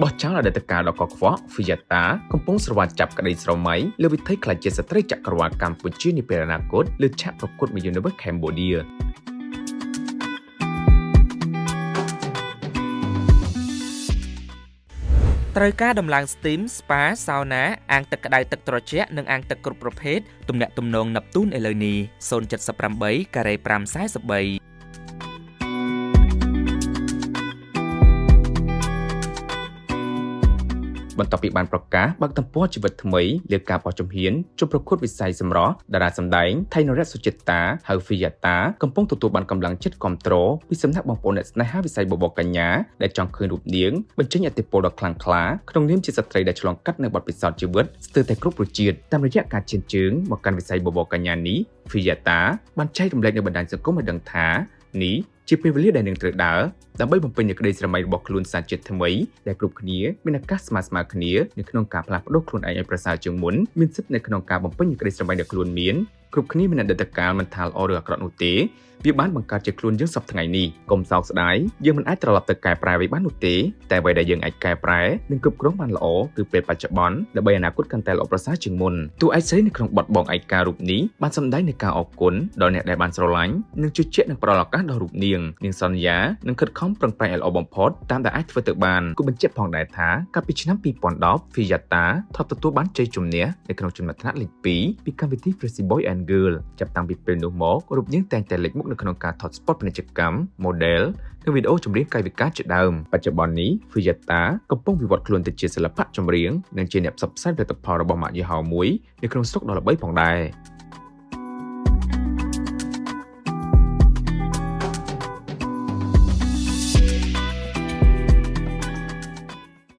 បោះចោលអតីតកាលដ៏កខ្វក់ Fiyata កំពុងស្រវាចាប់ក្តីស្រមៃលើវិថីក្លាយជាស្ត្រីចក្រវាលកម្ពុជានាពេលអនាគតលើឆាកប្រកួត Miss Universe Cambodia។ ត្រូវការដំឡើង Steam Spa Sauna អាងទឹកក្តៅទឹកត្រជាក់និងអាងទឹកគ្រប់ប្រភេទទំនាក់ទំនងណាប់ទូនឥឡូវនេះ078ការ៉េ543។ បន្ទាប់ពីបានប្រកាសបើកទំព័រជីវិតថ្មីលើការបោះជំហានជុំប្រកួតវិស័យសម្រស់តារាសម្ដែងថៃនរៈសុចិតាហៅ Fiyata កំពុងទទួលបានកម្លាំងចិត្តគាំទ្រពីសំណាក់បងប្អូនអ្នកស្នេហាវិស័យបបរកញ្ញាដែលចង់ឃើញរូបនាងបញ្ចេញឥទ្ធិពលដ៏ខ្លាំងក្លាក្នុងនាមជាស្ត្រីដែលឆ្លងកាត់នូវបទពិសោធន៍ជីវិតស្ទើរតែគ្រប់រសជាតិតាមរយៈការឈានជើងមកកាន់វិស័យបបរកញ្ញានេះ Fiyata បានចែករំលែកនៅបណ្ដាញសង្គមឲ្យដឹងថានេះជាពេលវេលាដែលនាងត្រូវដើរដើម្បីបំពេញនូវក្តីស្រមៃរបស់ខ្លួនសាជាថ្មីដែលគ្រប់គ្នាមានឱកាសស្មើៗគ្នានៅក្នុងការផ្លាស់ប្ដូរខ្លួនឯងឲ្យប្រសើរជាងមុនមានសិទ្ធិនៅក្នុងការបំពេញនូវក្តីស្រមៃដែលខ្លួនមានគ្រប់គ្នាមានអតីតកាលមិនថាល្អឬអាក្រក់នោះទេវាបានបង្កើតជាខ្លួនយើងសព្វថ្ងៃនេះកុំសោកស្ដាយយើងមិនអាចត្រឡប់ទៅកែប្រែអ្វីបាននោះទេតែអ្វីដែលយើងអាចកែប្រែនិងគ្រប់គ្រងបានល្អគឺពេលបច្ចុប្បន្នដើម្បីអនាគតកាន់តែល្អប្រសើរជាងមុនតួឯកស្រីនៅក្នុងបទបងឯការូបនេះបានសម្ដែងនូវការអរគុណដល់អ្នកដែលបានស្រឡាញ់និងជឿជាក់នឹងផ្ដល់ឱកាសដល់រូបនាងនាងសន្យានឹងខិតខំប្រឹងប្រែងឲ្យល្អបំផុតតាមដែលអាចធ្វើទៅបានគូបញ្ជាក់ផងដែរថាកាលពីឆ្នាំ2010 Fiyata ធ្លាប់ទទួលបានជ័យជំនះនៅក្នុងចំណាត់ថ្នាក់លេខ2ពីកម្មវិធី Fresh Boy and Girl ចាប់តាំងពីពេលនោះមករូបនាងតែងតែលេចមុខនៅក្នុងការថត spot ពាណិជ្ជកម្ម model និងវីដេអូចម្រៀងកាយវិការជាដើមបច្ចុប្បន្ននេះ Fiyata កំពុងវិវត្តខ្លួនទៅជាសិល្បៈចម្រៀងនិងជាអ្នកផ្សព្វផ្សាយផលិតផលរបស់ម៉ាកយីហោមួយនៅក្នុងស្រុកដ៏ល្បីផងដែរ។